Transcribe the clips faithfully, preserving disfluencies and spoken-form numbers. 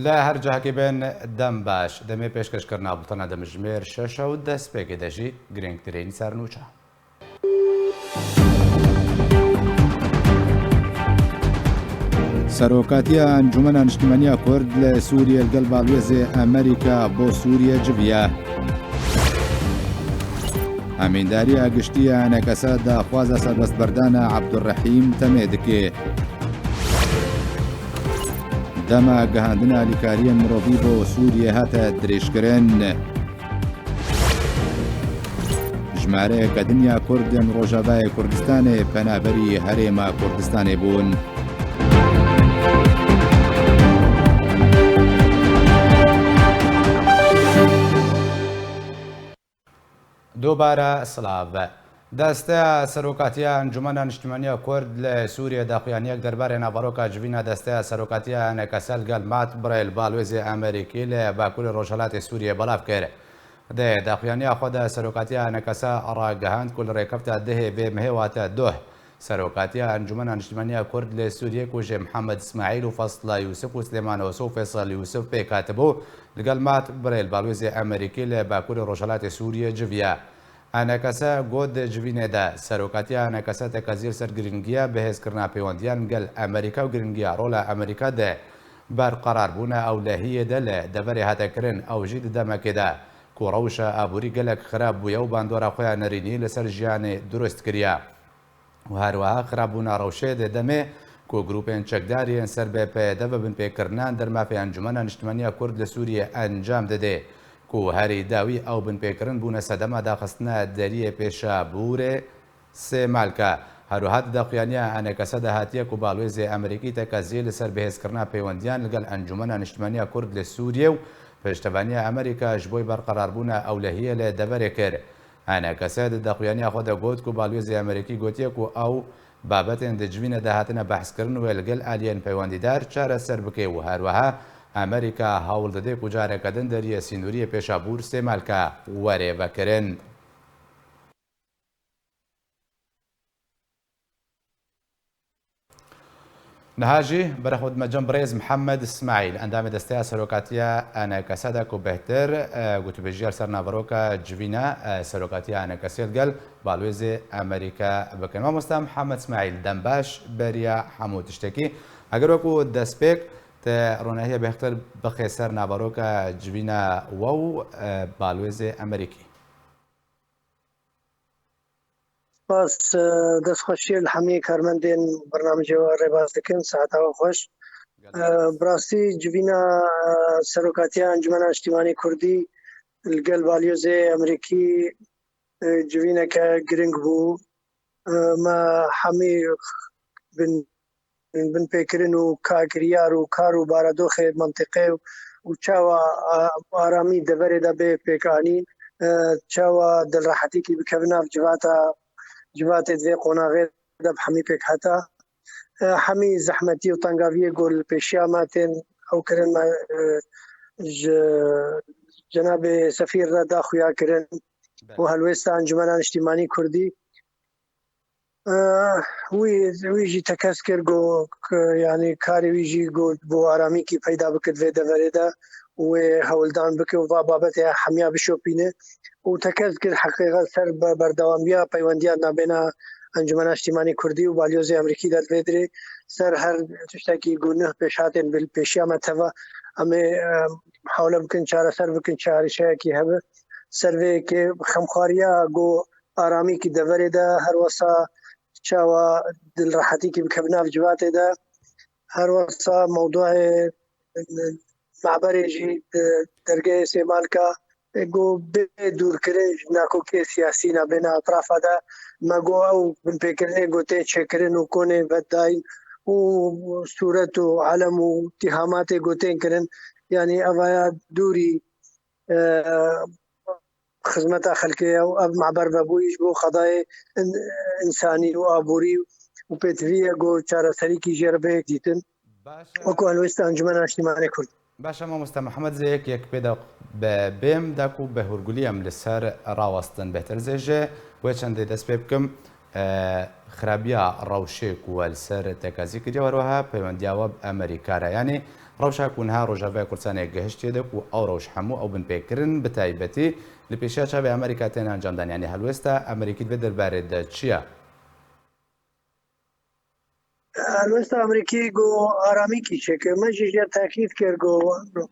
Li her cihekê bên dem baş. Demê pêşkêşkirina bultena demjimêr şeş e û destpêkê de jî girîngtirîn sernûçe. Serokatiya Encûmena Niştimaniya Kurd li Sûriyê li gel balwêzê Amerîka bo Sûriyê civiya. Hemîndariya giştî ya E N K S daxwaza serbestberdana Abdurrehîm Temê dike. Dema gihandina alîkariyên mirovî bo Sûriyê hate dirêjkirin. Jimareyeke din ya Kurd ên Rojavayê Kurdistanê penaberî Herêma Kurdistanê bûn. Dobare silav. Desteya Serokatiya Encûmena Niştimaniya Kurd li Sûriyê daxuyaniyek derbarê naveroka civîna Desteya Serokatiya E N K S li gel Matt Brail, balwêzê Amerîkî li Bakurê Rojhilatê Sûriyê, belav kir. Di daxuyaniya xwe de Serokatiya E N K S ragihand ku li rêkefta dehê vê mehê wate duh, Serokatiya Encûmena Niştimaniya Kurd li Sûriyê ku ji Mihemed Îsmaîl û Fazla Yûsif û Silêman Oso û Feysal Yûsif pêk hatibû, li gel Matt Brail, balwêzê Amerîkî li Bakurê Rojhilatê Sûriyê civiya. E N K S got di civînê de, Serokatiya E N K S tekezî li ser girîngiya bihêzkirina pêwendiyan li gel Amerîka û girîngiya rola Amerîka di berqerarbûna ewlehiyê de li deverê hate kirin, ew jî di demekê de ku rewşa aborî gelek xirab bûye û bandora xwe ya nerînî li ser jiyanê dirust kiriye. Û her wiha xirabûna rewşê di demê ku grûpên çekdar yên ser bi P Y D ve binpêkirina dermafê Encûmena Niştimaniya Kurd li Sûriyê encam dide, ku herî dawî ew binpêkirin bûne sedema daxistina deriyê Pêşabûrê Sêmalka. Her wiha di daxuyaniya E N K S de hatiye ku balwêzê Amerîkî tekezî li ser bihêzkirina pêwendiyan li gel Encûmena Niştimaniya Kurd li Sûriyê û piştevaniya Amerîka ji bo berqerarbûna ewlehiyê li deverê kir. E N K S di daxuyaniya xwe de got ku balwêzê Amerîkî gotiye ku ew babetên di civînê de hatine behskirin wê li gel aliyên peywendîdar çareser bike û her wiha Amerîka hewl dide ku careke din deriyê sînoriyê Pêşabûr Sêmalka were vekirin. Niha jî berê xwe dime cem birêz Mihemed Îsmaîl, endamê Desteya Serokatiya E N K S de ku bêhtir, e, gotûbêjiya li ser naveroka civîna, e, Serokatiya E N K S li gel balwêzê Amerîka bikin. Mamosta Mihemed Îsmaîl, dembaş beriya hemû tiştekî. Eger wekû destpêk te ronahiya bêhtir bixê ser naveroka civîna we û, e, balwêzê Amerîkî. Spas, e, dest xweşiyê li hemî karmendên bernamijê we rêbaz dikim, saeta we xweş. E, bi rastî civîna, e, Serokatiya Encûmena Niştîmanî Kurdî li gel balyozê Amerîkî, e, civîneke giring bû. E, me hemî bin binpêkirin û ka kiryar û kar û baradoxê mentiqê û çawa, a, aramî deverê de bê pêkanîn, e, çawa dilrehetîkî bikevin nav civata, civatê di vê qonaxê de bi hemî pêk heta. E, hemî zehmetî û tengaviyê ku li pêşiya me tên ew kirin, me, e, ji cenabê sefîr re da xuya kirin û helwêsta Encûmena Niştîmanî Kurdî. Eh, wî, wî jî tekez kir, got, yanî karê wî jî got, bo aramîkî peyda bike di vê deverê de û wê hewldan bike û va babetê hemiya bişopîne. Û tekez kir heqîqet ser be-, berdewamiya peywendiya nabêna Encûmena Niştîmanî Kurdî û Balyozê Amerîkî de di vê dirê ser her tiştekî ku nuh pêşhatên bi pêşiya me teva, em ê, eh, hewle bikin, çareser bikin, çi arîşeyekî hebe. Ser vê yekê xemxwariya ku aramîkî deverê de, her wesa çawa dilrehetîkî bikevin nav civatê de, her wesa mewduê me'berê jî di dergehê Sêmalka, e, ku bê dûrkirin ji nakokê siyasî nabêna etrafa de, me got ew binpêkirinê ku tên çêkirin û konê vedayîn û sûret û elem û tîhamatê ku tên kirin, yanî evaya dûrî e, xizmeta xelkê ye û ev me'ber vebûyî ji bo qedayê in-, însanî û aborî û pêtivî ye ku çareserîkî jê re bê yek dîtin. Baş e. Wekû helwêsta Encûmena Niştîmanê Kurd. Baş e, mamoste Mihemed, zê yek yek pê de be-, bêm, da ku bi hûrgulî em li ser rawestin bêhtir zê ji wê çendê dest pê bikim. E, xirabiya rewşê ku we li ser tekezî kiriye, wer wiha peywendiya we bi Amerîka re. Yanî Rewşa ku niha Rojavaya Kurdistanê gihiştiye de ku ew rewş hemû ew binpêkirin bi taybetî li pêşiya çavê Amerîka tên encamdan, yanî helwêsta Amerîkî di vê derbarê de çi ye? Helwesta Amerîkî got aramîkî çêke. Me jî jê tekîd kir got,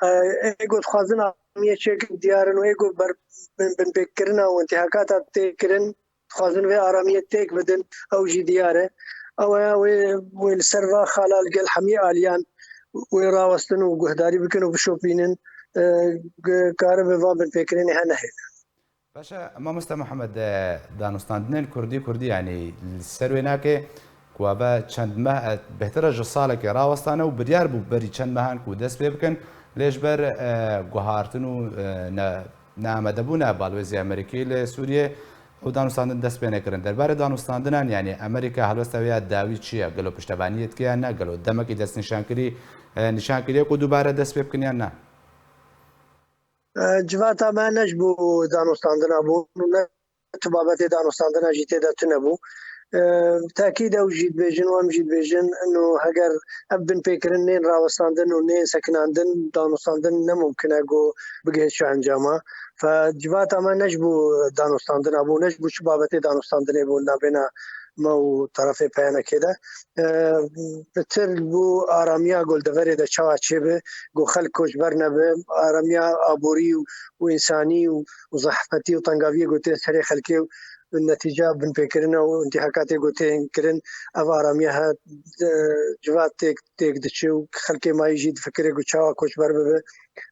e, ê got dixwazin aramiyê çêkin diyar in û ê got ber bin, binpêkirina û intihakata tê kirin, dixwazin vê aramiyê têk bidin, ew jî diyar e. Ew e, wê, wê li ser va xala li gel hemî aliyan wê rawestin û guhdarî bikin û bişopînin, e, g-, karibe va binpêkirinê he nehêle. Baş e, mamoste Mihemed, e, danûstandinên kurdî kurdî, yanî li ser wê nake ku eve çend meh, e, bêhtir e ji salekê rawestane û biryar bû berî çend mehan ku dest pê bikin, lê ji ber, e, guhartin û, e, ne, neamadebûna balwêzê Amerîkî li Sûriyê ew danûstandin dest pê nekirin. Derbarê danûstandinan, yanî Amerîka helwesta wê ya dawî çi ye? Gelo piştevaniyê dike yan ne? Gelo demekî destnîşankirî, e, nîşan kiriye ku dubare dest pê bikin yan ne? E, civata me ne ji bo danûstandina bû, ne tu babetê danûstandina jî tê de tune bû. E, tekîd ew jî dibêjin û em jî dibêjin, ino heger ev binpêkirin nên rawestandin û nên sekinandin, danûstandin ne mumkin e ku bigihê çi encama. Fe civata me ne ji bo danûstandina bû, ne ji bo çi babetê danûstandinê bû nabêna me û terefê P N K'ê de. E, pitir bû aramiya goldeverê de çawa çêbe, ku xelk koçber nebe, aramiya aborî û, û însanî û, û zehmetî û tengaviyê ku tên serê xelkê û netîca binpêkirine û intîhakatê ku tên kirin, ev aramiya he, e, civat têk, têk diçe û xelkê mayî jî difikire ku çawa koçber bibe.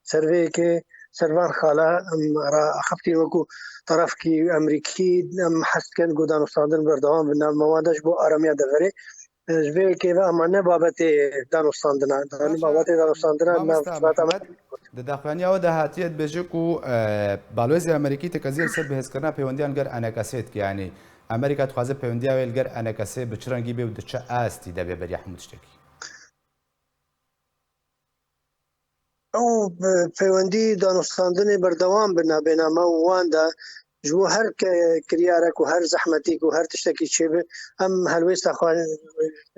Ser vê yekê, ser van xala, em, ra axiftin wekû terefkî Amerîkî, em hez dikin ku danûstandin berdewam bin, nav me wan de ji bo aramiya deverê. E, ji vê yekê ve, ama ne babetê danûstandina, ne babetê danûstandina, nav civata me. Di daxuyaniya we de hatiye dibêje ku, e, balwêzê Amerîkî tekezî li ser bihêzkirina pêwendiyan li gel Enekesê dike. Yanî Amerîka dixwaze pêwendiya wê li gel Enekesê bi çi rengî bê û di çi astî de bê beriya hemû tiştekî? Ew, e, pêwendî danûstandinê berdewam bi nabêna me û wan de ji bo her ke-, kiryarek û her zehmetîk û her tiştekî çêbe, em helwêsta xwe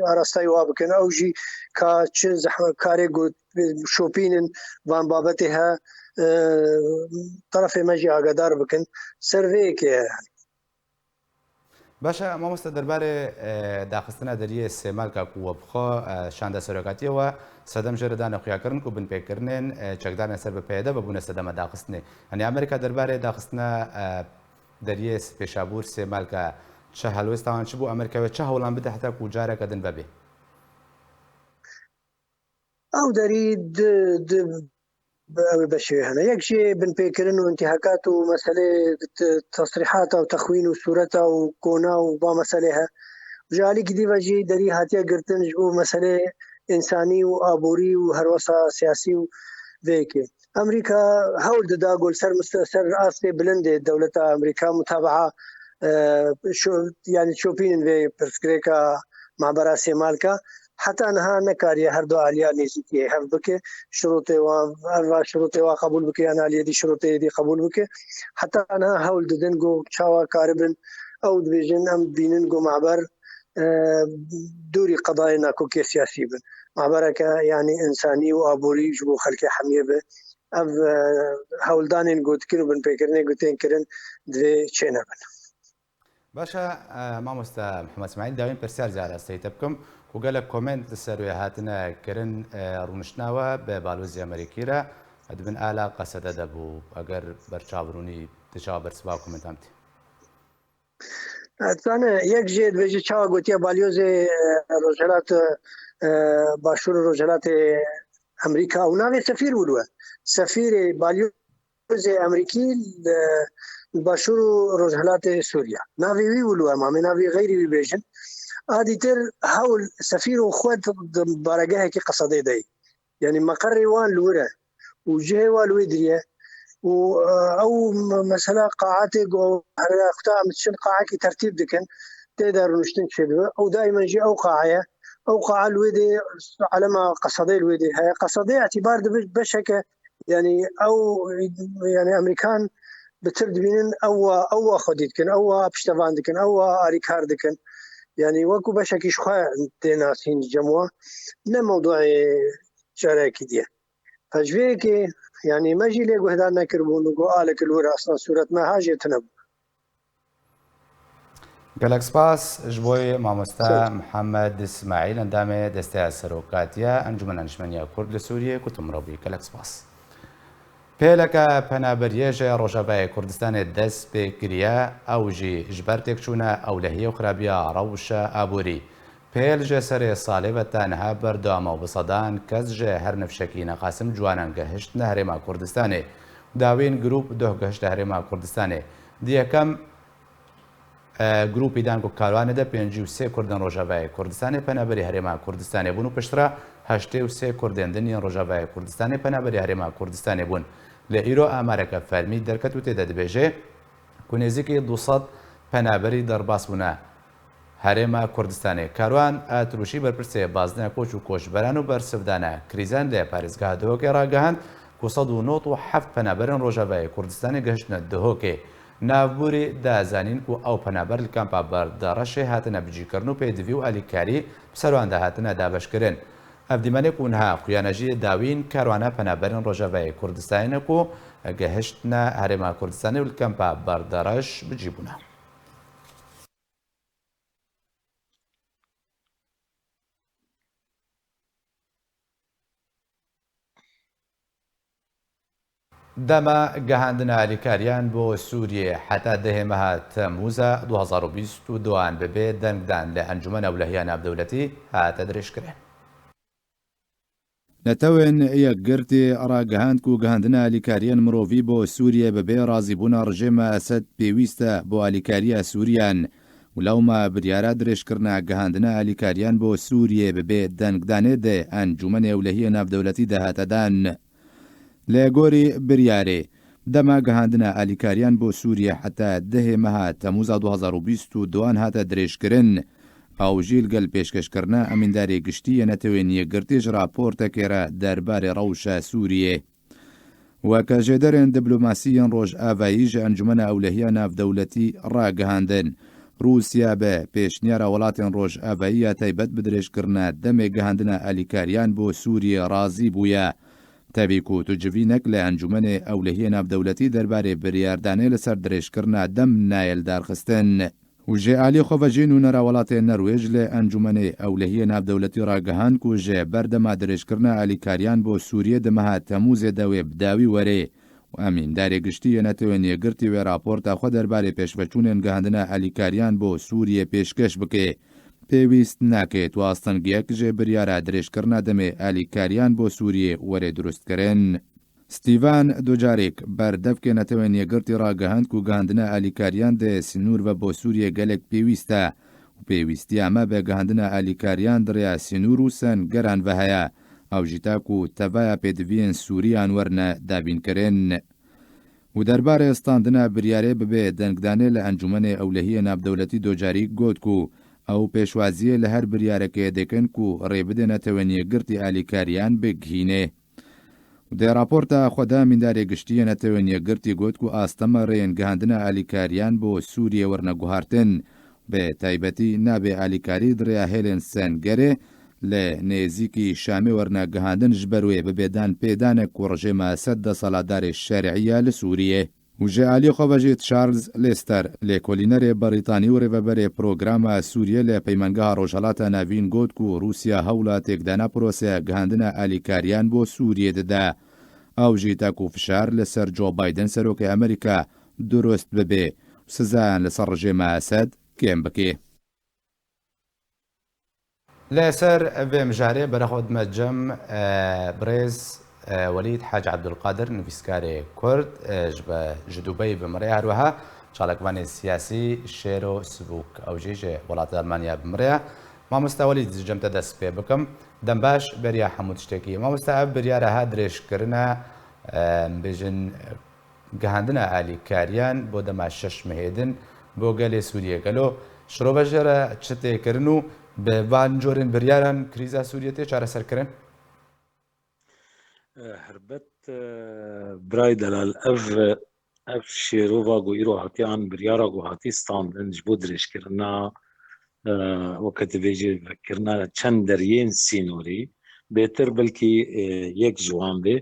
arastayî wa bikin. Ew jî ka çi zehmet karê ku şopînin van babetê he, e, terefê me jî agadar bikin. Ser vê yekê ye. Baş e, mamoste, derbarê, e, daxistina deriyê Sêmalka ku we bi xwe, e, şanda serokatiyê we sedem jê re dane xuyakirin ku binpêkirinên, e, çekdarên ser bi P Y D vebûne sedema daxistinê. Yanî Amerîka derbarê daxistina, e, deriyê Pêşabûr Sêmalka çi helwêsta wan çi bû? Amerîka wê çi hewlan bide heta ku careke din vebê? Ew derî di, di, ew ê beşê hene. Yek jê binpêkirin û intîhakat û meselê t-, tesrîhata û texwîn û sûreta û kona û va meselê he. Ji alîkî dî ve jî derî hatiye girtin ji bo meselê însanî û aborî û herwesa siyasî û vê yekê. Amerîka hewl dida ku li ser miste-, ser astê bilindê dewleta Amerîka mutabaa, e, şo-, yanî şopînin vê pirsgirêka mabera Sêmalka. Heta niha nekariye her du aliya nêzîkiyê hev bike, şirûtê wan, her va şirûtê wan qebûl bike, yan aliyê dî şirûtê dî qebûl bike. Heta niha hewl didin ku çawa karibin, ew dibêjin, em dibînin ku maber, e, dûrî qedayê nakokê siyasî bin. Mabereke, yanî însanî û aborî ji bo xelkê hemiyê be. Ev, e, hewldanên ku dikin û binpêkirinê ku tên kirin divê çênebin. Baş e, e, mamoste Mihemed Smaîl, dawîn pirsyar zî arasteyî te bikim ku gelek komênt li ser wê hatine kirin, e, rûniştina we bi balozî Amerîkî re, e, di bin ala qesede de bû. Eger berçav rûnî, tu çawa bersiva komêntan bidî? E, dizane, yek jê dibêje çawa gotiye balyozê, e, Rojhilat, e, Başûr û Rojhilatê Amerîka û navê sefîr bû we. Sefîrê balyo-, Rojê Amerîkî li Başûr û Rojhilatê Sûriya. Navê wî wilo em, em ê navê xeyrî wî bêjin. A dîtir hewl sefîr û xwe di, di baregehekî qesedê de ye. Yanî meqerê wan li wir e û cihê wan li wê dirî ye. Û, e, ew me-, mesela qaetê ku her wexta em diçin qaekî tertîb dikin, tê de rûniştin çêdibe. Ew daîmen jî ew qae ye. Ew qae li wê dê, elema qesedê li wê dê heye. Qesedê îtîbar dibe beşeke Yanî ew, yanî Amerîkan bitir dibînin, ew wa, ew wa xwedî dikin, ew wa piştevan dikin, ew wa alîkar dikin. Yanî wekû beşekî ji xwe tê nasîn cem wa. Ne mewduê carekî diye. Ji vê yekê, yanî me jî lê guhdar nekiribûn û got, alek li wir aslan sûret me ha jê tune bû. Gelek spas ji bo mamoste Mihemed Îsmaîl, endamê Desteya Serokatiya Encûmena Niştmeniya Kurd li Sûriyê, ku tu min re bûyî. Gelek spas. Pêleke penaberiyê ji Rojavayê Kurdistanê dest pê kiriye, ew jî ji ber têkçûna ewlehiyê û xirabiya rewşa aborî. Pêl ji serê salê ve ta niha berdewam e û bi sedan kes ji her nifşekî neqasim ciwanan gehiştine Herêma Kurdistanê. Dawîn grûp duh gehişte Herêma Kurdistanê. Di yekem, e, grûpî dan ku karwanê de pêncî û sê Kurdên Rojavayê Kurdistanê penaberî Herêma Kurdistanê bûn û piştre heştê û sê Kurdên din yên Rojavayê Kurdistanê penaberî Herêma Kurdistanê bûn. Lê îro amareke fermî derket û tê de dibêje ku nêzîkî du sed penaberî derbas bûne. Herêma Kurdistanê. Karwan Atrûşî, berpirsê bazdina koç û koçberan û bersivdana krîzan li parêzgeha Duhokê ragihand ku sed û nod û heft penaberên Rojavayê Kurdistanê gehiştine Duhokê. Navbûrî da zanîn ku ew penaber li kampa Berdereşê hatine bicîkirin û pêdivî û alîkarî bi ser wan de hatine dabeşkirin. Ev dîmenê ku niha xuya ne jî dawîn karwana penaberên Rojavayê Kurdistanê ne ku gehiştine Herêma Kurdistanê û li kampa Berdereş bicî bûne. Dema gihandina alîkariyan bo Sûriyê heta dehê meha Temûza du hazar û bîst û duan bibê dengdan li Encûmena Ewlehiya Navdewletî hate dirêjkirin. Netewên Yekgirtî ragihand ku gihandina alîkariyên mirovî bo Sûriyê bi bê razîbûna rejêma Esed pêwîst e bo alîkariya Sûriyan û lewma biryara dirêjkirina gihandina alîkariyan bo Sûriyê bi bê dengdanê di Encûmenê Ewlehiyê Navdewletî de hate dan. Li gorî biryarê, dema gihandina alîkariyan bo Sûriyê heta dehê meha Temûza du hazar û bîst û duan hate dirêjkirin, ew jî li gel pêşkêşkirina Emîndarê Giştî yê Netewên Yekgirtî ji raportekê re derbarê rewşa Sûriyê. Weke jêderên diplomasî yên Rojavayî ji Encûmena Ewlehiya Navdewletî ragihandin, Rûsya bi pêşniyara welatên Rojavayî ya taybet bi dirêjkirina demê gihandina alîkariyan bo Sûriyê razî bûye. Tevî ku tu civînek li Encûmenê Ewlehiyê Navdewletî derbarê biryardanê li ser dirêjkirina dem nayê lidarxistin. Û ji alî xwe ve jî nûnera welatê Norwêj li Encûmenê Ewlehiyê Navdewletî ragihand ku ji ber dema dirêjkirina alîkariyan bo Sûriyê di meha Temûzê de wê bi dawî werê û Emîndarê Giştî yê Netewên Yekgirtî wê raporta xwe derbarê pêşveçûnên gihandina alîkariyan bo Sûriyê pêşkêş bike. Pêwîst nake tu astengiyek ji biryara dirêjkirina demê alîkariyan bo Sûriyê were durustkirin. Stîvan Dujarîk, berdevkê Netewên Yekgirtî ragihand ku gihandina alîkariyan di sînûr ve bo Sûriyê gelek pêwîst e û pêwîstiya me bi gihandina alîkariyan di rêya sînûr û sengeran ve heye. Ew jî ta ku tevaya pêdiviyên Sûriyan werine dabînkirin. Û derbarê standina biryarê bibe dengdanê li Encûmenê Ewlehiyê Navdewletî Dujarîk got ku ew pêşwaziyê li her biryarekê dikin ku rê bide Netewên Yekgirtî alîkariyan bigihîne. Di raporta xwe de Mîndarê Giştî yê Netewên Yekgirtî got ku astemerên gihandina alîkariyan bo Sûriyê werine guhartin, bi taybetî nabê alîkarî di rêya hêlên Sengerê li nêzîkî Şamê werine gihandin ji ber wê bibe dan pêdanek ku rejêma Esed desthilatdarê şer'î ye li Sûriyê. Û ji alî xwe ve jî Charles Lester, lêkolînerê Brîtanî û rêveberê programa Sûriyê li Peymangeha Rojhelata Navîn got ku Rûsya hewla têkdana proseya gihandina alîkariyan bo Sûriyê dide. Ew jî ta ku fişar li ser Joe Biden, serokê Amerîka, durust bibe û sizayan li ser rejêma Esed kêm bike. Li ser vê mijarê bere xwe dime cem, e, birêz, e, Welîd Hec Ebdulqadir, nivîskarê Kurd, e, ji be, ji Dubeyê bi min re ye, her wiha çalakvanê siyasî Şêro Sibûk, ew jî ji welatê Almanya bi min re ye. Mamoste Welîd, ji cem te dest pê bikim. Dem baş, beriya hemû tiştekî. Mamoste, ev biryara ha dirêjkirine, e, em bêjin, gihandina alîkariyan bo dema şeş mehê din bo gelê Sûriyê. Gelo şirove jê re çi tê kirin û bi van corên biryaran krîza Sûriyê tê çareserkirin? E, helbet, e, birayê delal, ev, ev şêrova ku îro hatiye an biryara ku hatî standin ji bo dirêjkirina, e, weke dibêjî vekirina çend deriyên sînorî, bêtir belkî, e, yek ji wan bê.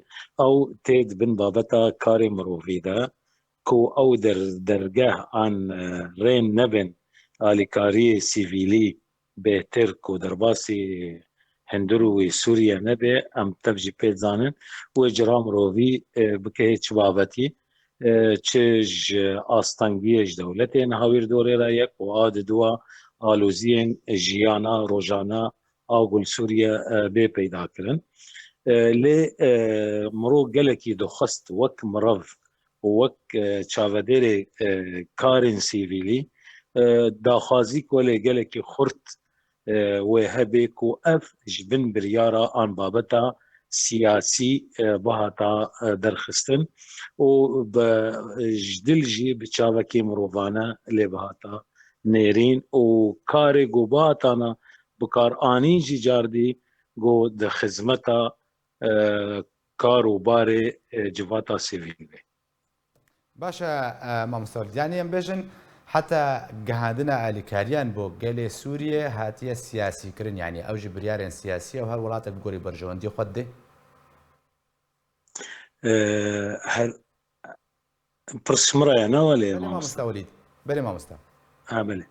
Ew tê di bin babeta karê mirovî de, ku ew der-, dergeh an, e, rên nebin alîkariyê sivîlî bêtir ku derbasî hundir û wê Sûriye nebe, em tev jî pê dizanin, wê cira mirovî, e, bike hê çi babetî, e, çi ji astengiyê ji dewletê niha wî dorê re ye ku a diduwa aloziyên jiyana rojana a ku li Sûriye, e, bê peyda kirin. E, lê, e, mirov gelekî dixwest wek mirev û wek, e, çavedêrê, e, karên sivîlî, e, daxwazî ku lê gelekî xurt, e, wê hebe ku ev ji bin biryara an babeta siyasî, e, bihata, e, derxistin û bi, ji dil jî bi çavekî mirovane lê bihata nêrîn û karê ku bihatana bikaranîn jî cardî ku di xizmeta, e, kar û barê, e, civata sivîl be. Baş e, e, mamoste Walîd. Yanî em bêjin heta gihandina alîkariyan bo gelê Sûriyê hatiye siyasî kirin. Yanî ew jî biryarên siyasî ew her welatek bi gorî berjewendiyê xwe didê. E, her Pirs ji min re ye, ne welê, Belê mamoste? Mamoste Welîd. Belê mamoste. Ha, belê.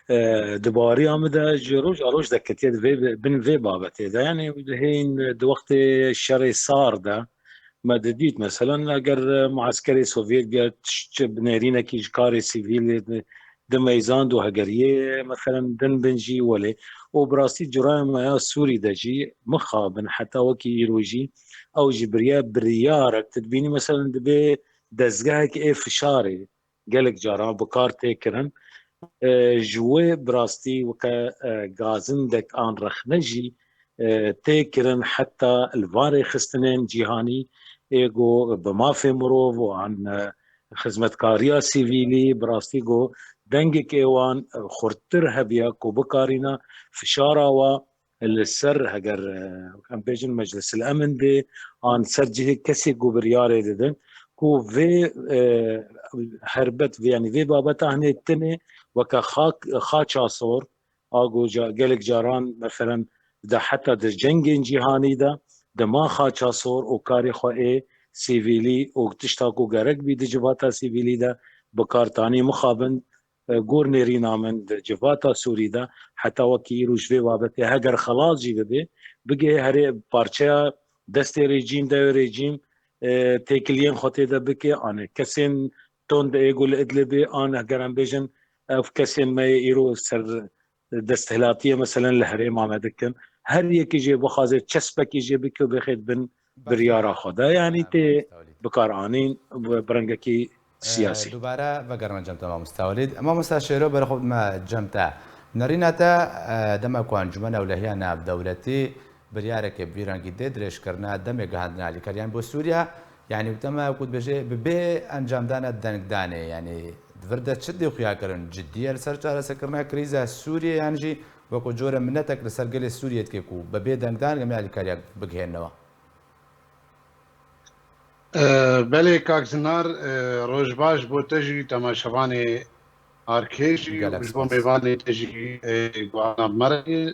E, di baweriya min de ji roja roj deketiye di vê, bin vê babetê de. Yanî hên di wextê şerê sar de me didît, meselen, eger mueskerê Sovyet ge çi bi nêrînekî ji karê sivîlê di, di meyzand û hegeriyê, meselen, din bin jî welê. Û bi rastî curaya me ya Sûrî de jî mixabin heta wekî îro jî ew jî biriye biryarek. Tu dibînî, meselen, dibê dezgehek ê fişarê gelek caran bi kar tê kirin. E, ji wê bi rastî weke, e, gazindek an rexne jî, e, tê kirin heta li van rêxistinên cîhanî ê ku bi mafê mirov û an, e, xizmetkariya sivîlî bi rastî ku dengek ê wan, e, xurttir hebiya ku bikarîna fişara wa li ser, heger, e, em bêjin Meclisil Emin bê, an ser cihê kesê ku biryarê didin, ku vê, e, herbet, vê, yanî vê babeta hinê tinê weke xak-, xaça sor, a ku ca-, gelek caran, meselen, de heta di cengên cîhanî de dima xaça sor û karê xwe ê sivîlî û tişta ku gerek bî di civata sivîlî de bi kar tanî mixabin, e, gor nêrîna min di civata Sûrî de heta wekî îro ji vê babetê heger xelas jî bibe, bigihê herê parçeya destê rejîm de, rejîm, e, têkiliyên xwe tê de bike, an kesên tund ê ku li Idlibê, an heger em bêjin ev kesên me yê îro ser desthilatiyê, meselen, li herêma me dikin. Her yekî jê bixwaze çespekî jê bike û bêxê bin biryara xwe de. Yanî tê bikaranîn bi, bi rengekî siyasî. Dubare vegerime cem te, mamosta Welîd. Mamosta Şêro, berê xwe bidime cem te. Nerîna te, e, dema ku Encûmena Ewlehiya Navdewletî biryareke bi vî rengî dê dirêjkirina demê gihandina alîkariyan bo Sûriye, yanî dema ku dibêje bi bê encamdana dengdanê, yanî di vir de çi dê xuya kirin? Cidî ye li ser çareserkirina krîza Sûriye yan jî weko cure minetek li ser gelê Sûriye dike ku bi bê dengdan em ê alîkariya bigihênnewa? E, belê kak Zinar, e, roj baş bo te jî, temaşevanê Arkhê jî û ji bo mêvanê te jî, e, guhana bi me re ye.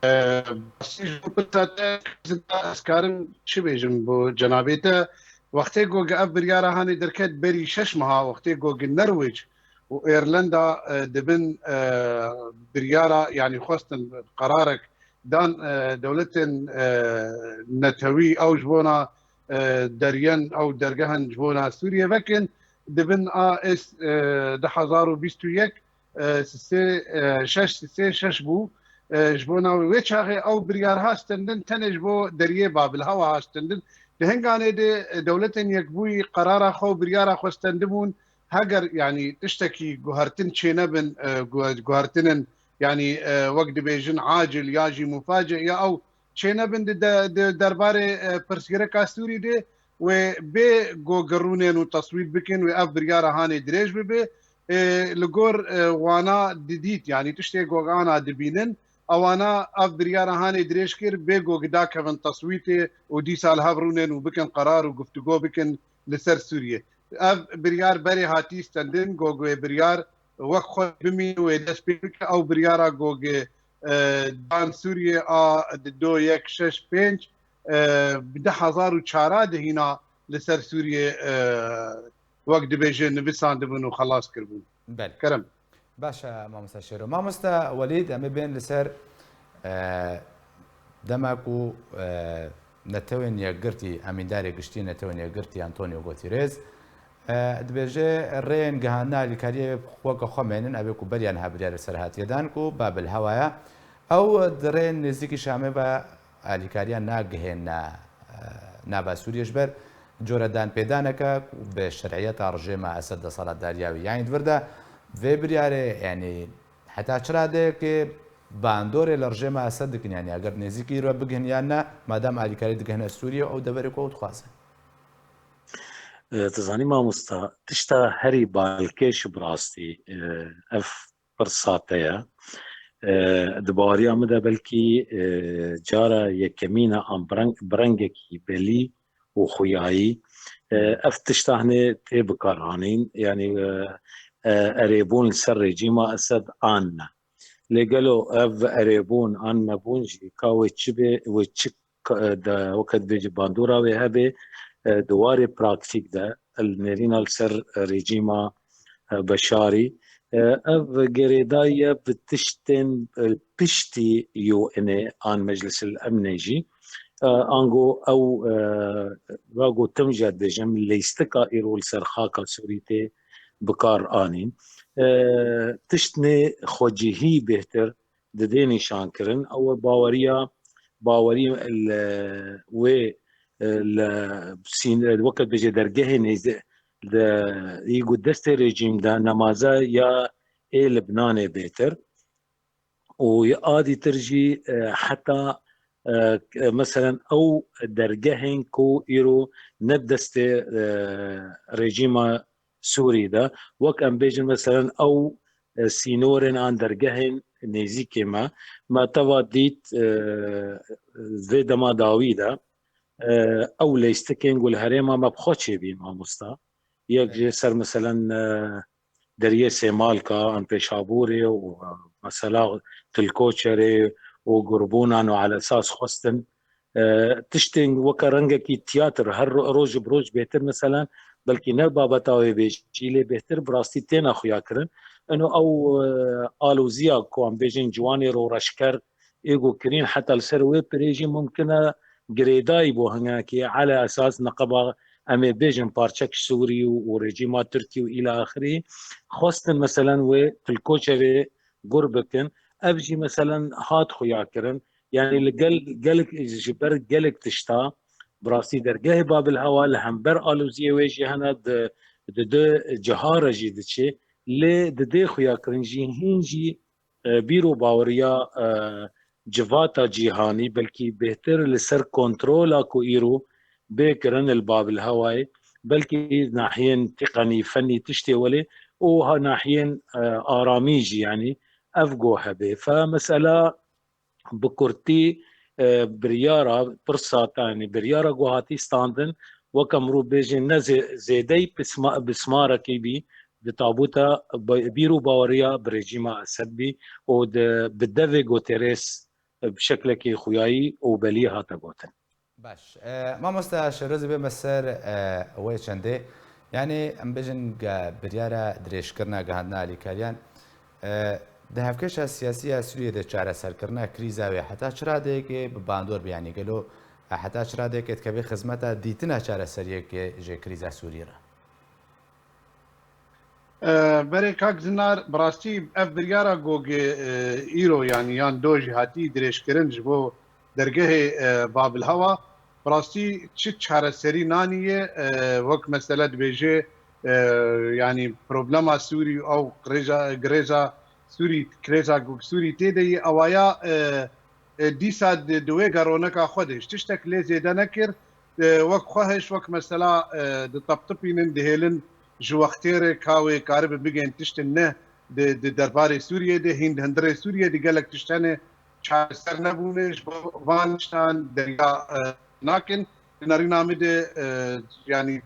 E, basî ji bo pirsa te, kak Zinar, ez karim çi bêjim bo cenabê te? Wextê ku ev biryara hanê derket berî şeş meha, wextê ku Nerwêc û Îrlanda, e, dibin, e, biryara, yanî xwestin qerarek dan, e, dewletên, e, netewî ew ji bona, e, deryen ew dergehan ji bona Sûriye vekin, dibin a ês, e, du hezar û bîst û yek, e, sisê, e, şeş sisê şeş bû. E, ji bona wê çaxê ew biryar ha stendin tenê ji bo deriyê Babil Hewa ha stendin. Di hinganê de, e, Dewletên Yekbûyî qerara xwe û biryara xwe stendibûn, heger, yanî, tiştekî guhertin çênebin, e, gu-, guhertinin, yanî, e, wek dibêjin acil ya jî muface ya ew çênebin di de-, di derbarê, e, pirsgirêka Sûrî de wê bê ku girûnên û teswît bikin wê ev biryara hanê dirêj bibe. E, li gor, e, wana didît, yanî tiştê ku ana dibînin, ewana ev biryara hanê dirêj kir, bê ku dakevin teswîtê û dîsa li hev rûnên û bikin qerar û guftûgo bikin li ser Sûriyê. Ev biryar berê hatî stendin, ku wê biryar wek xwe bimîne, wê dest pê bike. Ew biryara ku e, dan Sûriyê a di do yek şeş pênc, e, bi du hezar û çar de hîna li ser Sûriyê, e, wek dibêje nivisandibûn û xelas kiribûn. Belê. Kerem. Baş e, mamosta Şêro. Mamosta Welîd, em ê bên li ser, e, dema ku, e, Netewên Yekgirtî, Emîndarê Giştî Netewên Yekgirtî Antonio Guterres, e, dibêje rêyên gihandina alîkariyê weke xwe mênin, ev ê ku beriya niha biryar li ser hatiye dan ku Babil Hewaya. Ew di rêyên nêzîkî Şamê ve alîkariya nagihêne, e, nava Sûriyê ji ber coredanpêdaneke ku bi şeriyeta rejêma Esed desthilatdariya wî. Yanî di vir de vê biryarê, yanî heta çi radeyekê bandorê li rejêma Esed dikin, yanî eger nêzîkî îro bigihin yan ne, madem alîkarî digihine Sûriyê, ew deverê ku ew dixwaze. E, tu zanî mamosta, tişta herî balkêş bi rastî, e, ev pirsa te ye. E, di baweriya min de belkî, e, cara yekemîn e an bi reng-, bi rengekî belî û xuyayî, e, ev tişta hinê tê bikaranîn. Yanî, e, e, erêbûn li ser rejîma Esed an ne. Lê gelo ev erêbûn an nebûn jî ka wê çi bê, wê çi ka-, e, de, weke dibêje bandora wê hebe, e, di warê praktîk de, li nêrîna li ser rejîma, e, Beşarî, e, ev girêdayî ye bi tiştên, e, piştî U N'ê an Meclisil Emnê jî. E, ango ew, e, wa gotim jî dibêjim, lîstika îro li ser xaka Sûrî tê bikar anîn. E, tiştnê xwecihî bêhtir didê nîşankirin. Ew e baweriya, bawerî li wê, e, li sîn-, weke dibêje dergehê nêzî-, li, yî ku destê rejîm de nemaze ya ê Libnanê bêtir. Û ya adîtir jî, e, heta, e, k-, meselen ew dergehên ku îro ne destê, e, rejîma Sûrî de, wek em bêjin, meselen, ew, e, sînorên an dergehên nêzîkê me, me teva dît, e, vê dema dawî de, e, ew lêstikên ku li herêma me bi xwe çêbî, mamosta. Yek ji ser, meselen, e, deriyê Sêmalka, an Pêşabûrê û, e, mesela Tilkoçerê û Gurbûnan û alesas xwestin, e, tiştên weke rengekî tiyatir, her ro-, roj bi roj bêtir, meselen, belkî ne babeta wê bêjî, lê bêhtir bi rastî têne xuya kirin. Ino ew, e, aloziya ku em bêjin ciwanê roreşker ê ku kirîn, heta li ser wê pirê jî mumkin e girêdayî bo hinekê, ala esas neqeba em ê bêjin parçek Sûrî û, û rejîma Tirkî û îla axirî xwestin, meselen, wê Tilkoçerê gur bikin. Ev jî, meselen, hat xuya kirin. Yanî li gel-, gelek, ji ber gelek tişta, bi rastî dergehê Babil Hewa li hember aloziyê wê jî hene, di, di du ciha re jî diçe. Lê didê xuya kirin jî, hîn jî, e, bîr û baweriya, e, civata cîhanî, belkî bêhtir li ser kontrola ku îro bê kirin li Babil Hewayê, belkî nahiyên teqenî, fenî tiştê welê û ha nahiyên, e, aramî jî, yanî ev go hebe. Fe mesela bi kurtî, e, biryara, pirsa te, yanî biryara ku hatî standin, weke mirov bêjin, ne zê-, zêdeyî pisma-, bismarekî bî di tabuta bi-, bîr û baweriya bi rejîma Esed bî û di, bi devê Guterres, e, bi şeklekî xuyayî û belî hate gotin. Baş. E, mamosta Şêro, ez ê bême ser, e, wê çendê. Yanî, em bêjin ge-, biryara dirêjkirina gihandina alîkariyan, e, di hevkêşa siyasî ya Sûriyê de çareserkirina krîza wê heta çi radeyekê bi bandor be? Yanî, gelo, e, heta çi radeyekê dikeve xizmeta dîtina çareseriyekê ji krîza Sûriyê re? E, berê kak Zinar, bi rastî ev biryara ku, e, îro, yanî yan do jî hatî dirêjkirin ji bo dergehê, e, Babil Hewa, bi rastî çi çareserî nanî ye, e, wek mesele dibêje, e, yanî problema Sûrî û ew qirêja, girêza Sûrî, krêza ku Sûrî tê de ye, ewaya, e, e, dîsa di, di wê geroneka xwe de ji tiştek lê zêde nekir, e, wek xwe hişt, wek mesela, e, diteptipînin, dihêlin ji wextê re ka wê karibe bigên tiştin ne di, di derbarê Sûriyê de, hîn di hundirê Sûriyê de gelek tişt hene çareser nebûne, ji bo van tiştan derya, e, nakin. Di nerîna min de, e, yanî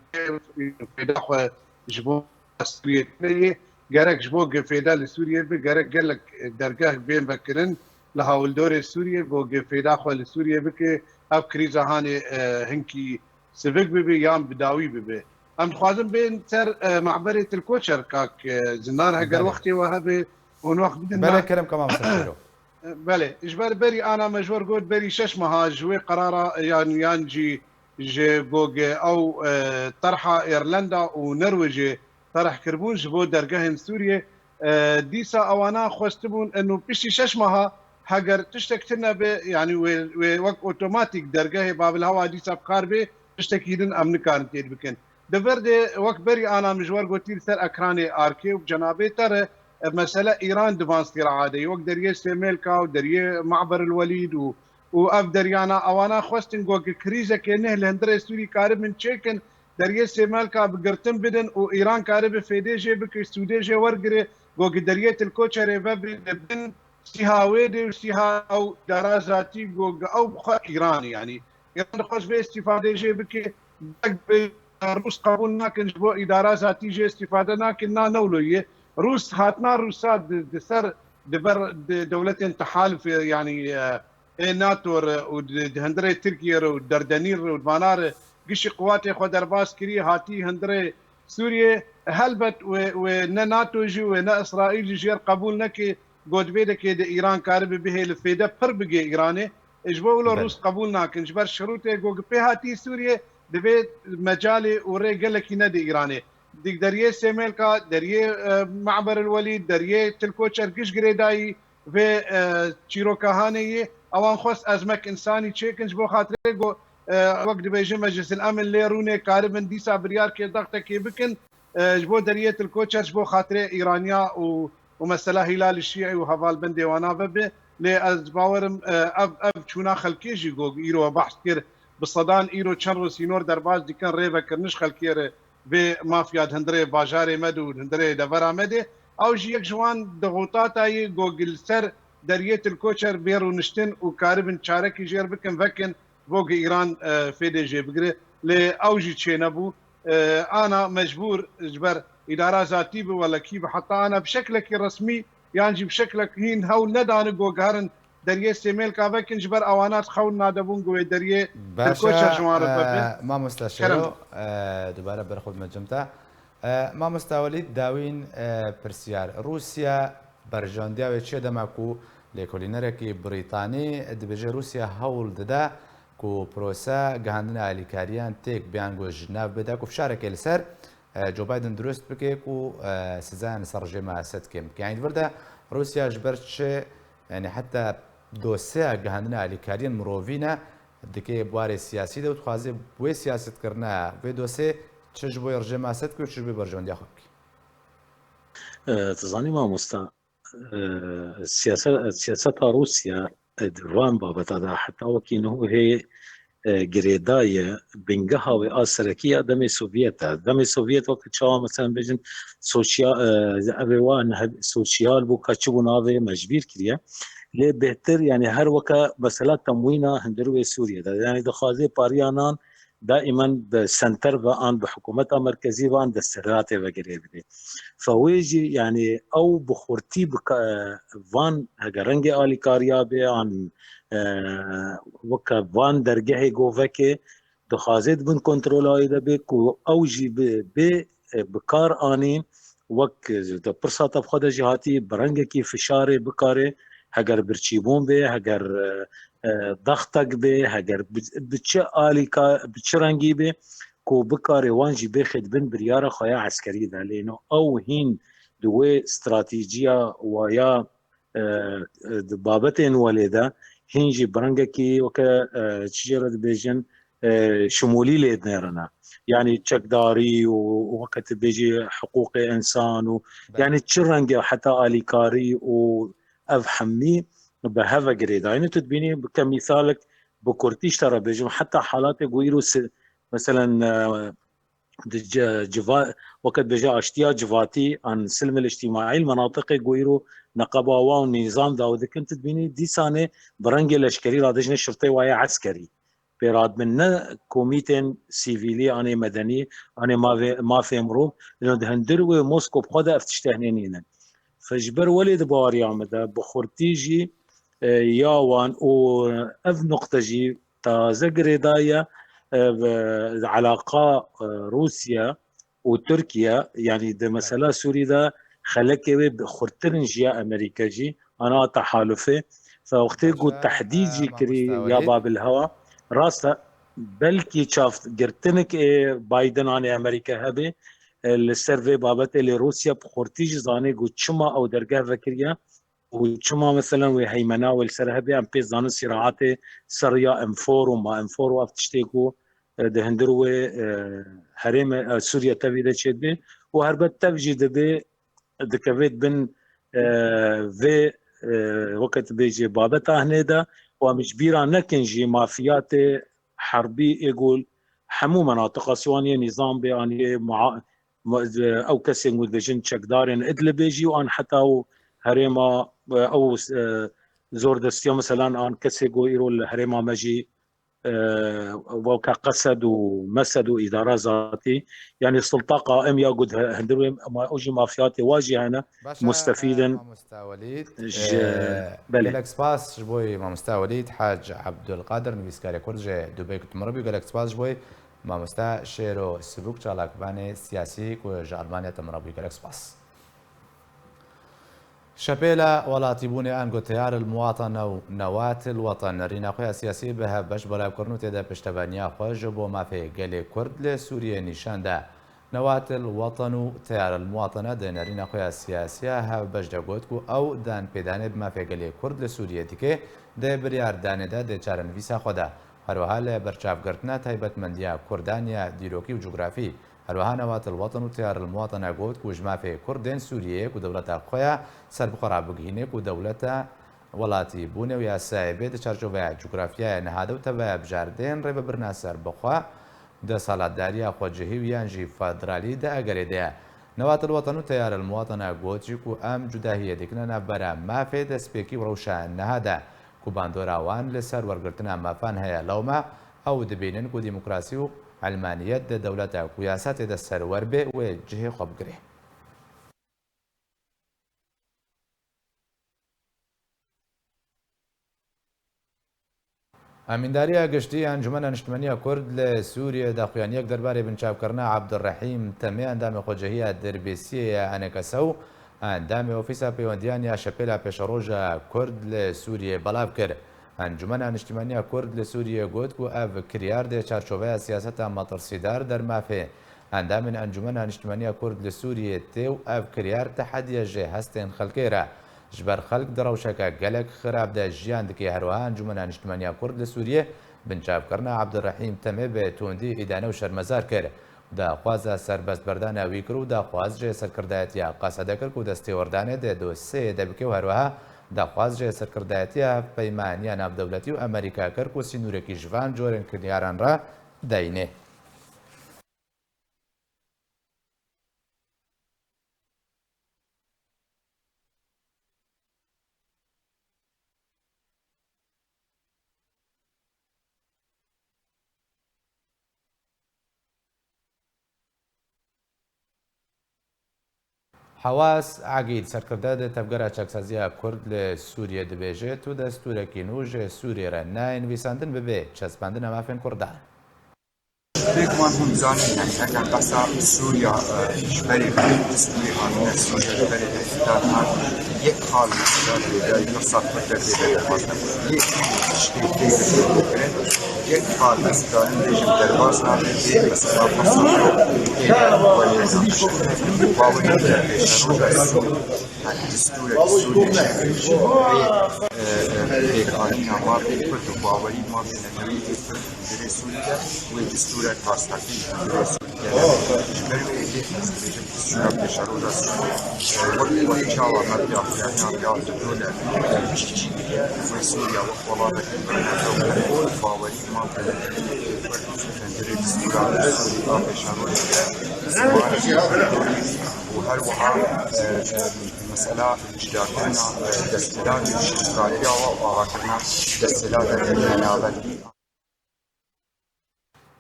fêda xwe ji bo Sûriyê tune ye. Gerek ji bo fêda li Sûriyê be, gerek gelek dergeh bên vekirin. li hawildorê Sûriyê, go gi fêda xwe li Sûriyê bike, ev krîza hanê, e, hinkî sivik bibe yan bi dawî bibe. Em dixwazin bên ser, e, mehberê Tilkoçer, kak, e, Zinar, heger Belê. wextê we hebe, hûn wext bidin Belê, na. kerem, kemam ser şêro. E, belê, ji ber berî ana me ji we got berî şeş meha ji wê qerara yan, yan jî ji go gi ew, e, terha Îrlanda û Norwêcê terh kiribûn ji bo dergehên Sûriyê. E, dîsa ewana xwestibûn eno piştî şeş meha heger tiştek tune be, yanî wê, wê wek otomatîk dergehê Babilhewa dîsa bi kar bê, tiştekî din em nikarin têr bikin. Di vir de wek berî ana min ji we gotî li ser ekranê arkê û bi cenabê te re, e, mesele Îran di van sîraa de ye. Wek deriyê Sêmêlka û deriyê Ma'ber el Welîd û, û ev deryana ewana xwestin go gi krîzekê neh li hundirê Sûrî karibin çêkin, deriyê Sêmêlka bi girtin bidin û Îran karibe fêdê jê bike, sûdê jê wergire, go gi deriyê Tilkoçerê vebe li bin sîha wê de û sîha ew îdara zatî go gi ew bi xwe Îran, yanî Îran dixwest vê îstîfadê jê bike, dek bi Rûs qebûl nakin, ji bo îdara zatî jê îstîfade nakin, na newlo ye. Rûs hatina Rûsa di, di ser, di ber di dewletên tehalifê, yanî, e, ê NATO re û di, di hundirê Tirkiye re û derdenîr re û di vana re gişî quwatê xwe derbas kiriye, hatî hundirê Sûriyê. Helbet wê, wê ne NATO jî, wê ne Îsraîl jî jêr qebûl neke, got vê dekê de Îran karibe bihê li fêde pir bigê Îranê. Ji bo wilo Belê. Rûs qebûl nakin. Ji ber şirûtê go gi pê hatî Sûriyê, divê mecalê û rê gelekî nede Îranê. Di deriyê Sêmêlka, deriyê, e, Ma'ber el Welîd, deriyê Tilkoçer giş girêdayî vê, e, çîroka hanê yê. Ewan xwest ezmek însanî çêkin ji bo xatirê go, e, wek dibêje Meclisil Emin lê rûnê karibin dîsa biryarkê dextekê bikin, e, ji bo deriyê Tilkoçer ji bo xatirê Îraniya û, û mesela Hîlal Şîî û hevalbendê wana vebe. Lê ez bawerim, e, ev, ev çûna xelkê jî go îro we behs kir, bi sedan îro çend roj sînor derbas dikin, rê vekiriniş xelkê re vê mafya di hundirê bajarê me de û di hundirê devera me de. Ew jî yek ji wan dixutata yê go gi li ser deriyê Tilkoçer bê rûniştin û karibin çarekî jêr bikin, vekin, bo gi Îran, e, fêdê jê bigire. Lê ew jî çênebû. E, ana mecbûr ji ber îdara zatî bi welekî bi heta ana bi şeklekî resmî yan jî bi şeklek hîn hewl nedane go geherin deriyê Sêmêlka vekin, ji ber ewana xewn nadebûn go wê deriyê Baş e, Tilkoçer ji wan re vebe. e, mamosta Kerem. Şêro, e, dubare ber xwe dimecim te. E, mamosta Welîd, dawîn, e, pirsyar. Rûsya berjandiya wê çi ye dema ku lêkolînerekî Brîtanî dibêje Rûsya hewl dide ku prose gihandina alîkariyan têk biyan ku ji nav bide, ku fişarekê li ser, e, Joe Biden dirust bike ku, e, sizayan li ser rejîma Esed kêm bike. Yanî di vir de Rûsya ji ber çi, yanî heta dosyeya gihandina alîkariyên mirovî ne, dike bi warê siyasî de û dixwaze bi wê siyasetkirina vê dosyê çi ji bo rejîma Esed bike û çi ji bo berjandiya xwe bike. E, tu zanî mamosta, e, siyase-, siyaseta Rûsya, e, di van babeta de heta wekî niho hê, e, girêdaye, bingeha wê a serekî ya demê Sovyet e. Demê Sovyet wekî çawa, mesela bêjin, sosyal, e, ev ê wan he-, sosyal bû, ka çi bû navê me ji bîr kiriye. Lê bêhtir, yanî her weke mesela temwîna hundir wê Sûriyê de. Yanî dixwaze pariya nan daîmen bi senter ve an bi hikûmeta merkezî ve an desthilatê ve girê bidê. Fe wê jî, yanî ew bi xurtî bi ka-, van hege rengê alîkariya bê an, e, weke van dergehê govekê dixwaze di bin kontrola wê de bê ku ew jî bi, bê, e, bi kar anî wek, e, di pirsa te bi xwe de jî hatî bi rengekî fişarê bikarê heger birçîbûn bê, heger, e, e, dextek bê, heger bi, bi çi alîka, bi çi rengî bê, ku bikarê wan jî bêxê di bin biryara xwe ya eskerî de. Lê no ew hîn di wê stratîjiya waya, e, e, di babetên welê de hîn jî bi rengekî weke, e, çi jê re dibêjin, e, şimûlî lê dinêrine. Yanî çekdarî û, û weke tu bêjî hiqûqê însan û Belê. yanî çi renge heta alîkarî û ev hemî bi hev ve girêdayî ne. Tu dibînî, bike mîsalek bi kurtî ji te re bêjim, heta halatê ku îro si-, meselen, e, di ce-, civa-, weke dibêje aştiya civatî an silmil îctîmaî li menatiqê ku îro neqeba wan û nîzam daw dikin, tu dibînî dîsanê bi rengê leşkerî radijne şirtê waye eskerî. Pê radibin ne komîtên sivîlî, anê medenî, anê mavê-, mafê mirov, lê di hundir wê Moskow bi xwe de ev tiştê hinê nînin. Fe ji ber welê di baweriya min de bi xurtî jî, e, ya wan û ev nuqte jî taze girêdaye, e, ve alaqa, e, Rûsya û Tirkiye, yanî di mesela Sûrî de xelekê wê bi xurttir in ji ya Amerîka jî, ana tehalufê. Fe wextê ku tehdîd jî kirî ya Babil Hewa, rast e, belkî çavgirtinik ê Biden anê Amerîka hebe, e, li ser vê babetê lê Rûsya bi xurtî jî zanê ku çima ew dergeh vekiriye û çima meselen wê heymena wê li ser hebe, em pê zanin sîraatê ser ya M four û ma M four û ev tiştê ku, e, di hundir wê, e, herême, e, Sûriye tevî de çêdibe û herbet tev jî dibe dikevêt bin, e, vê, e, weke tu bêjî babeta hinê de û em ji bîra nekin jî mafiyatê herbî ê ku hemû menatiqa Siwaniyê nîzam bê, aniyê mua-, mu-, ew kesên ku dibêjin çekdarên Idlibê jî û an heta û herêma, e, ew, e, zordestiya meselan an kesê ku îro li herêma me jî, e, weke Qesed û Mesed û îdara zatî, yanî sulta qaim ya ku di hundir wê ma-, ew jî mafiyatê wa jî hene, mustefîd in. Mamosta Welîd, ji, e, belê. Gelek spas ji bo mamosta Welîd Hac Abdulkadir, nivîskarê Kurd ji Dubey ku tu meriv bû. Gelek spas ji bo mamosta Şêro Sibûk, çalakvanê siyasî ku ji Almanya te meriv bû. Gelek spas. Şepêla welatîbûnê ango Teyar el Muwatene û Newat el Weten nerîna xwe ya siyasî bi hevbeş belavkirin û tê de piştevaniya xwe ji bo mafê gelê Kurd li Sûriyê nîşan da. Newat el Weten û Teyar el Muwatene di nerîna xwe ya siyasî ya hevbeş de got ku ew danpêdanê bi mafê gelê Kurd li Sûriyê dike, di biryardanê de di çarenivîsa xwe de. Her wiha li berçavgirtina taybetmendiya Kurdan ya dîrokî û cografî, Her wiha Newat el Weten û Teyar el Muwatene got ku ji mafê Kurdên Sûriyeyê ku dewleta xwe ya serbixwe rabigihîne ku dewleta welatîbûnê û yasayê bê di çarçoveya cografyaya niha de û teveya bijardên rêvebirina serbixwe, desthilatdariya xwecihî û yan jî federalî di egerê de ye. Newat el Weten û Teyar el Muwatene got jî ku em cudahiyê dikine navbera mafê destpêkî û rewşa niha de ku bandora wan li ser wergirtina mafan heye. Lewma ew dibînin ku demokrasî û elmaniyet di dewleta ku yasa tê de serwer bê wê cihê xwe bigire. Amîndariya Giştî ya Encûmena Niştimanî ya Kurd li Sûriyê daxuyaniyek derbarê binçavkirina Abdurrehîm Temê endamê xwecehiya Dirbêsiyê ya ENKS û endamê Ofîsa Pêwendiyan ya Şepêla Pêşeroja Kurd li Sûriyê belav kir. Encûmena Niştimanî ya Kurd li Sûriyê got ku ev kiryar di çarçoveya siyaseta metirsîdar dermafê endamên Encûmena Niştimanî ya Kurd li Sûriyê tê û ev kiryar tehediye ji hestên xelkê re. Ji ber xelk di rewşeke gelek xirab de jiyan dike. Her wiha Encûmena Niştimanî ya Kurd li Sûriyê binçavkirina Abdurrehîm Temê bi tundî îdane û şermezar kir. Daxwaza serbestberdana wî kir û daxwaz ji serkirdayetiya Qesede kir ku destêwerdanê di dosyeyê de bike û her wiha daxwaz ji serkirdayetiya Hevpeymaniya Navdewletî û Amerîka kir ku sînorekî ji van corên kiryaran re deyne. Hewas Egîd, serkirde di Tevgera Çaksaziya Kurd li Sûriyê dibêje, tu destûrekî nû ji Sûriyê re nayê nivîsandin bibê çespandina mafên Kurdan. Bêguman hûn dizanin, yanî eger behsa Sûriya, e, ji berê bê, destûrê hatine Sûriya ji berê bê, îktidar hat, yek xal mesela pêdayî behsa Kurd derdê de derbas nebû. Yê tiştê tê kirin, yek xal ez dikarim bêjim derbas nabe, bê mesela behsa Kurd tê de. Bawerî pêşeroja Sûriya, yanî destûrek Sûriya çêkirî, bê, e, e, pêkanîna mafê Kurd û bawerî mafê netewî Kurd. Hundirê Sûrî de wê destûrek rastaqîn ji hundirê Sûrî de hebe. Ji ber wê yekê ez dibêjim destûra pêşeroja Sûrî, e, wek, wek çawa me bi axuyaniya Real Dodole piştî çî kiriye, wê Sûriya wek welatekî bernetew kir û bawerî mafê hundirê destûra Sûrî a pêşerojê de ziman û her wiha, e, e, mesela cudakirina, e, desthilatê û şikayetiya wan û avakirina desthilateke nenaberî.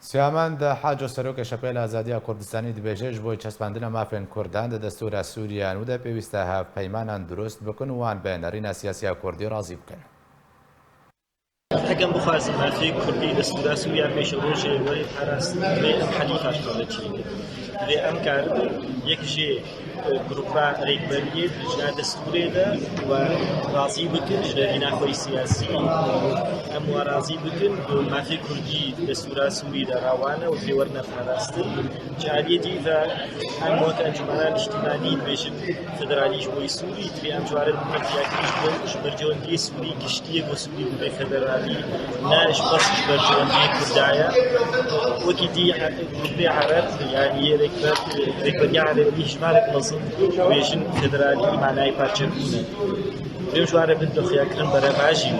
Siyamend Haco, serokê Şepêla Azadiya Kurdistanî dibêje, ji bo çespandina mafên Kurdan di destûra Sûriya nû de pêwîst e hevpeymanan dirust bikin û wan bi nerîna siyasiya Kurdî razî bikin. Ekem bixwazin mafê Kurdî li Sûra Sûriya pêşerojê were parastin, divê em helî paşkevçî. Divê em karibin yek jê, e, grupa rêkberiyê di jina destûrê de we razî bikin, ji derîna xwe yî siyasî em we razî bikin, ku mafê Kurdî li Sûra Sûrî de rawane û divê werine parastin. Ji aliyê dî ve em wek encûmena niştîmanî dibêjin federalî ji bo yî Sûrî, divê em ji ware bibin xuyakirin ji bo ji berjewendiyê Sûrî giştî yê ku Sûrî bibe federalî, ne ji bes ji berjewendiyê Kurda ye. Wekî dî grûpê Ereb, yanî yê rêkber, rêkberiya Erebî hejmarek mezin dibêjin federalî manayê parçebûn e. Divê em ji ware bidin xuyakirin berevajî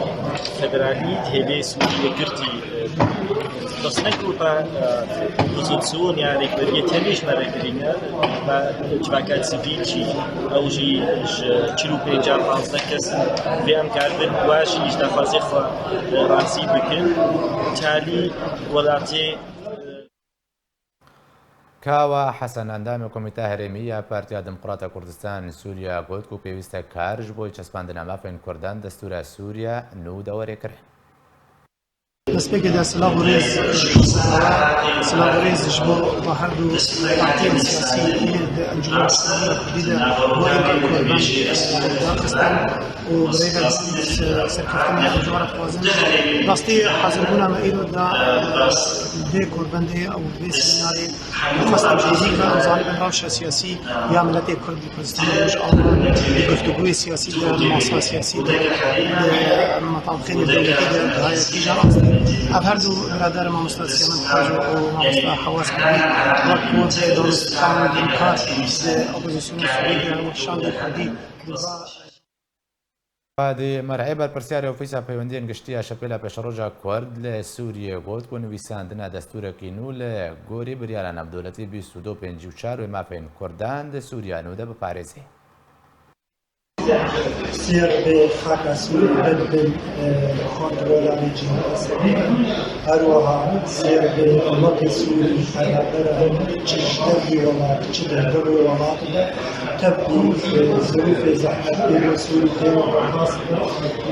federalî di hêlê Sûrî yekgirtî. Bes ne grupa, e, opozîsyon ya rêkberiyê tenê ji me re girîng e, me civaka sivîl jî, ew jî ji çil û pênc ya panzdeh kes in. Divê em karibin wa jî ji daxwazê xwe, e, razî bikin. Talî welatê, e, Kawa Hesen, endamê Komîteya Herêmî ya Partiya Demokrata Kurdistan Sûriya, got ku pêwîst e kar ji bo çespandina mafên Kurdan destûra Sûriya nû de were kirin. Destpêkê de silav û rêz, silav û rêz ji bo her du partiyên siyasî yên di Encûmena Şûrayê Kurdî de bo êrî Kurdan daxistin û bi rêve serkeftinê em ji we re dixwazin. Rastî hazirbûna me îro da vê korbendê û vê semînarê xwestin hêzî ke em zanibin rewşa siyasî ya miletê Kurd Kurdistanê û ji aliyê guftûgoyê siyasî de, masa siyasî de, di metabxênê dewletî de, di hayê kîjan astê. Ev her du birader mamoste Siyamend Pajo û mamoste Hewaz Kurdî wek ku dê danûstan din kar di opozîsyona Sûrî de wek şandê Kurdî di va Xwedî Mer'ê, berpirsiyarê Ofîsa Peywendiyên Giştî ya Şepêla Pêşeroja Kurd li Sûriyê got ku nivîsandina destûrekî nû li gorî biryara navdewletî bîst û du pêncî û çar wê mafên Kurdan di Sûriya nû de biparêzê. Sêr bê xaka Sûrî bidibin, e, kontrola rejîmê Esedê. Her wiha sêr bê miletê Sûrî perwerdera çi ji dervî welat, çi di navê welat de. Tevlî, e, zirûfê zehmetê bo Sûrî têne berxwestin.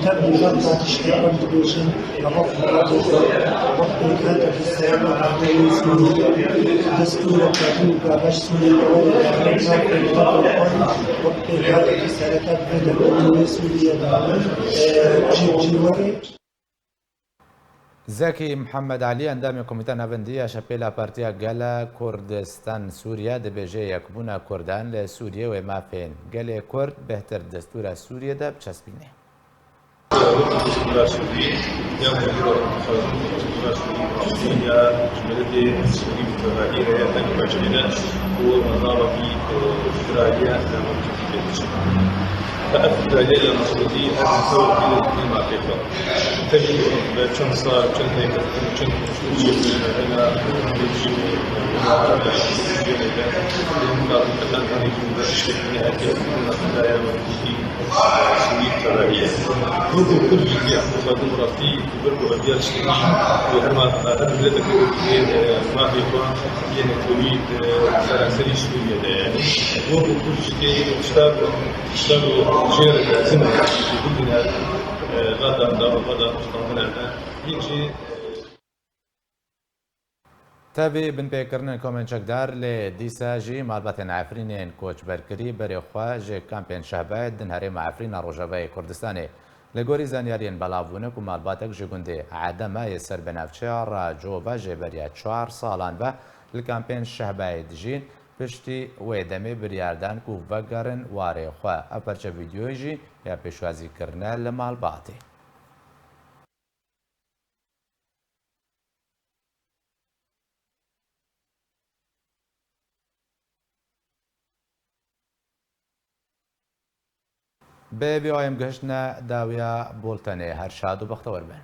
Tevlî wexta tiştê em dibêjin, ev wext welatê xwe, wek pêkhatekî sereke derdewê Sûrî ye. Destûreke nû gaveş Sûrî li werê darin, wek pêkhatekî sereke divê derdewê Sûriyê de, e, cî, cî werê. Zekî Mihemed Elî, endamê Komîteya Navendî ya Şepêla Partiya Gela Kurdistan Sûriye, dibêje yekbûna Kurdan li Sûriyê wê mafên gelê Kurd bêhtir destûra Sûriyê de biçespîne. Destûra Sûriyê, ya ku destûra Sûriyê rastî ya ji miletê Sûrî bi tevahî re ya tenê parçe ne û navekî, e, federalî ya navekî pêk diçe. Ev fedaliyê ya Mesûdî her tewr bîrê didî mafê xwe. Tevî be çend sal, çend heybetin, çend çûçê hena rejîmê, hena rejîmê de, hena rejîmê de tiştekî ne herkes hena fedaya wekî Sûrî fedayî ye. Wekî Kurd jî diya xwe xwedin rastî ku ber ku ev diya tiştekî û her ma-, her miletekî wekî mafê xwe yên Kurd, e, seranserî Sûriyê de ye. Wekî Kurd jî tê tişta ku Şer û jêr lezim e, bibîne, e, veda, veda, veda, veda, veda, yek jî, e, Tevî binpêkirinên komên çekdar lê dîsa jî malbatên Efrînên koçberkirî berê xwe ji kampên Şehbayê din herêma Efrîna Rojavayê Kurdistanê. Li gorî zanyariyên belavbûne ku malbatek ji gundê Edema yê ser bi navçeya Racova jê beriya çar salan ve li kampên Şehbayê dijîn, piştî wê demê biryar dan ku vegerin warê xwe. Ev parçe vîdyoyê jî ya pêşwazî kirine li malbatê. Bi vî em gihiştine dawiya boltenê. Her şad û bextewar bin.